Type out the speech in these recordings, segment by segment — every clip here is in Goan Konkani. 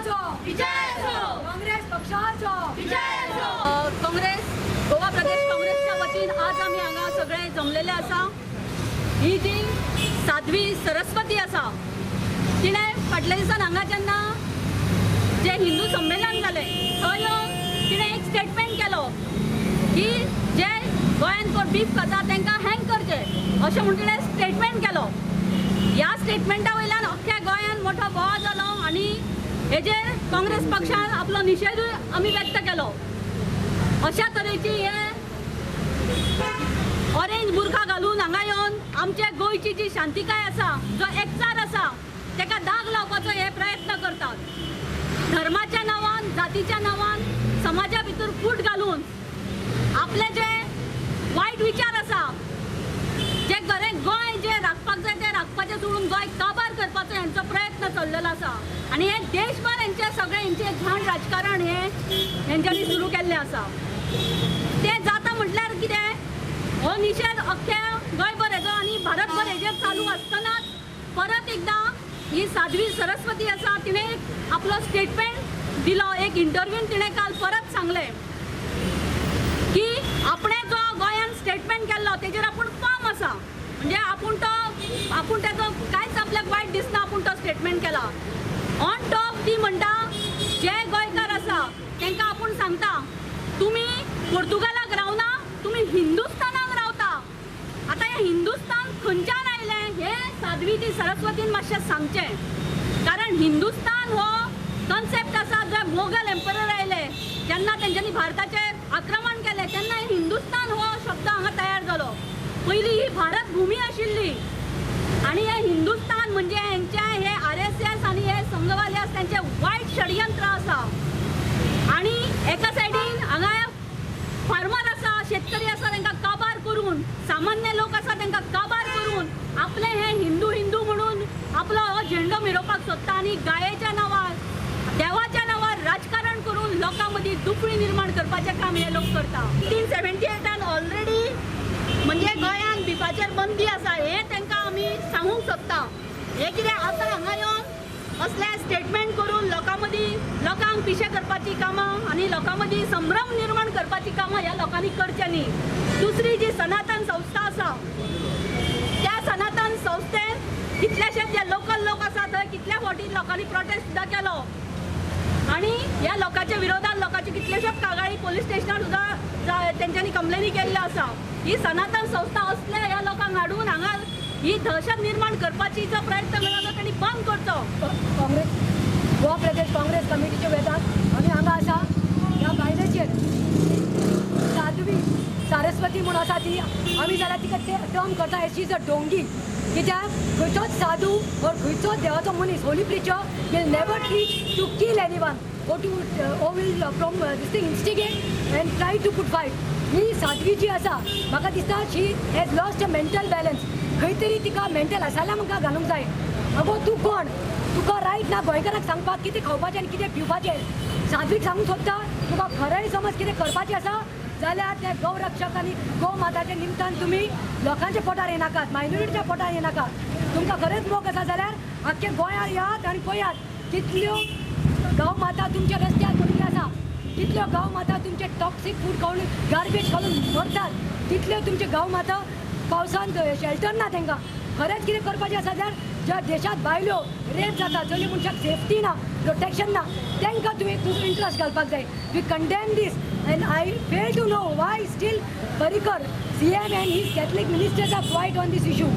पक्षाचो विजय असो, काँग्रेस पक्षाचो विजय असो। काँग्रेस गोवा प्रदेश काँग्रेसच्या वतीन आज आमी हांगा सगळे जमलेले आसा। ही जी साध्वी सरस्वती आसा तिणें फाटल्या दिसान हांगा जेन्ना जे हिंदू संमेलन जालें थंय येवन तिणें एक स्टेटमेंट केलो की जे गोंयान कोण बीफ खाता तांकां हँग करचें अशें म्हूण तिणें स्टेटमेंट केलो। ह्या स्टेटमेंटा वयल्यान अख्ख्या गोंयान मोठो बोवाळ जालो आनी हेजेर काँग्रेस पक्षान आपलो निशेधूय आमी व्यक्त केलो। अशा तरेची हे ऑरेंज बुरखा घालून हांगा येवन आमच्या गोंयची जी शांतिकाय आसा, जो एकचार आसा ताका दाग लावपाचो हे प्रयत्न करतात। धर्माच्या नांवान, जातीच्या नांवान समाजा भितर फूट घालून आपले जे वायट विचार आसा, जे गोंय जे राखपाक जाय ते राखपाचें सोडून गोंय काबार करपाचो हेंचो प्रयत्न चल्लेलो आसा आनी हे देशभर हेंचे सगळे हेंचे घाण राजकारण हे हेंच्यांनी सुरू केल्लें आसा। तें जाता म्हटल्यार कितें, हो निशेध अख्ख्या गोंयभर हेजो आनी भारतभर हेजेर चालू आसतनाच परत एकदां ही साध्वी सरस्वती आसा तिणें आपलो स्टेटमेंट दिलो, एक इंटरव्यून तिणें काल परत सांगलें की आपणें जो गोंयान स्टेटमेंट केल्लो तेजेर आपूण फर्म आसा, म्हणजे आपूण तो आपूण तेजो कांयच आपल्याक वायट दिसना, आपूण तो स्टेटमेंट केला। ऑन टॉप ती म्हणटा जे गोंयकार आसा तांकां आपूण सांगता तुमी पोर्तुगालाक रावना, तुमी हिंदुस्तानाक रावता। आतां हें हिंदुस्तान खंयच्यान आयलें हें साध्वी ती सरस्वतीन मातशें सांगचें, कारण हिंदुस्तान हो कॉन्सेप्ट आसा जे मोगल एम्परर आयले जेन्ना तेंच्यांनी भारताचेर आक्रमण केलें तेन्ना हिंदुस्तान हो शब्द हांगा तयार जालो। पयलीं ही भारत भूमी आशिल्ली आनी हे हिंदुस्तान म्हणजे हेंचे हे RSS आनी हे संघवाले आसा तेंचें वायट षडयंत्र आसा। आनी एका सायडीन हांगा फार्मर आसा, शेतकरी आसा तांकां काबार करून, सामान्य लोक आसा तांकां काबार करून आपले हे हिंदू हिंदू म्हणून आपलो हो झेंडो मिरोवपाक सोदता आनी गायेच्या नांवार, देवाच्या नांवार राजकारण करून लोकां मदीं दुखणी निर्माण करपाचें काम हे लोक करता। 1978 ऑलरेडी म्हणजे गोंयांत बिफाचेर बंदी आसा हें तांकां आमी सांगूंक सोदता। हें कितें आतां हांगा येवन असले स्टेटमेंट करून लोकां मदीं लोकांक पिशे करपाची कामां आनी लोकां मदीं संभ्रम निर्माण करपाची कामां ह्या लोकांनी करचें न्ही। दुसरी जी सनातन संस्था आसा त्या सनातन संस्थेन कितलेशेच जे लोकल लोक आसा थंय कितल्या फावटी लोकांनी प्रोटेस्ट सुद्दां केलो आनी ह्या लोकांच्या विरोधात लोकांची कितलेशेच कागाळी पोलीस स्टेशनार सुद्दां तेंच्यांनी कंप्लेनी केल्ल्यो आसा। ही सनातन संस्था असल्या ह्या लोकांक हाडून हांगा ही दहशत निर्माण करपाची जो प्रयत्न केला तो तांणी बंद करचो। काँग्रेस गोवा प्रदेश काँग्रेस कमिटीच्या वेतान आमी हांगा आसा। ह्या बायलेचेर साध्वी सारस्वती म्हूण आसा ती आमी जाल्यार तिका टर्म करता शी is a डोंगी, कित्याक खंयचोच साधू ओर खंयचोच देवाचो मनीस holy preacher will never teach to kill anyone or to or will from this thing instigate and try to put fight. ही साध्वी जी आसा म्हाका दिसता she has lost a mental balance, खंय तरी तिका मेंटल असायलम घालूंक जाय। अगो तूं कोण, तुका रायट ना गोंयकारांक सांगपाक कितें खावपाचें आनी कितें पिवपाचें। साध्वीक सांगूंक सोदता तुका खरेंय समज कितें करपाचें आसा जाल्यार ते गौरक्षक आनी गौ माताच्या निमतान तुमी लोकांच्या पोटार येनाकात, मायनॉरिटीच्या पोटार येनाकात। तुमकां खरेंच मोग आसा जाल्यार आख्खे गोंयार येयात आनी पळयात कितल्यो गौ माता तुमच्या रस्त्यार पडिल्ल्यो आसा, कितल्यो गौ माता तुमचे टॉक्सीक फूड खावन गार्बेज घालून मरतात, तितल्यो तुमच्यो गौ माता पावसान शेल्टर ना तांकां। खरेंच कितें करपाचें आसा जाल्यार ज्या देशांत बायलो रेप जाता, चली मनशाक सेफ्टी ना, प्रोटेक्शन ना, तांकां तुवें तुजो इंट्रस्ट घालपाक जाय। We condemn this and I fail to know why still Parrikar CM and his Catholic ministers are quiet on this issue.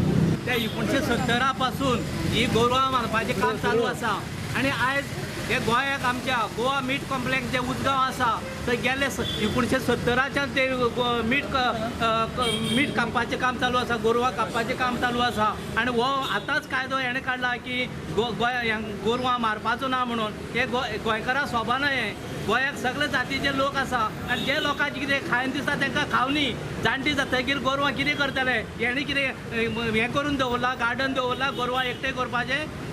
ते 1970 पासून ही गोरवां मारपाचें काम चालू आसा आनी आयज हे गोंयाक आमच्या गोवा मीट कॉम्प्लेक्स जे उजगांव आसा थंय गेले 1970च्यान ते मीठ कापपाचें काम चालू आसा, गोरवां कापपाचें काम चालू आसा आनी हो आतांच कायदो हेणें काडला की गोंया गोरवां मारपाचो ना म्हणून। हे गोंयकारां सोबना हें, गोंयाक सगळे जातीचे लोक आसा आनी जे लोकांक कितें खायन दिसता तांकां खावनी, जाणटी जातकीर गोरवां कितें करतले? हेणें कितें हें करून दवरलां, गार्डन दवरलां गोरवां एकटें करपाचें?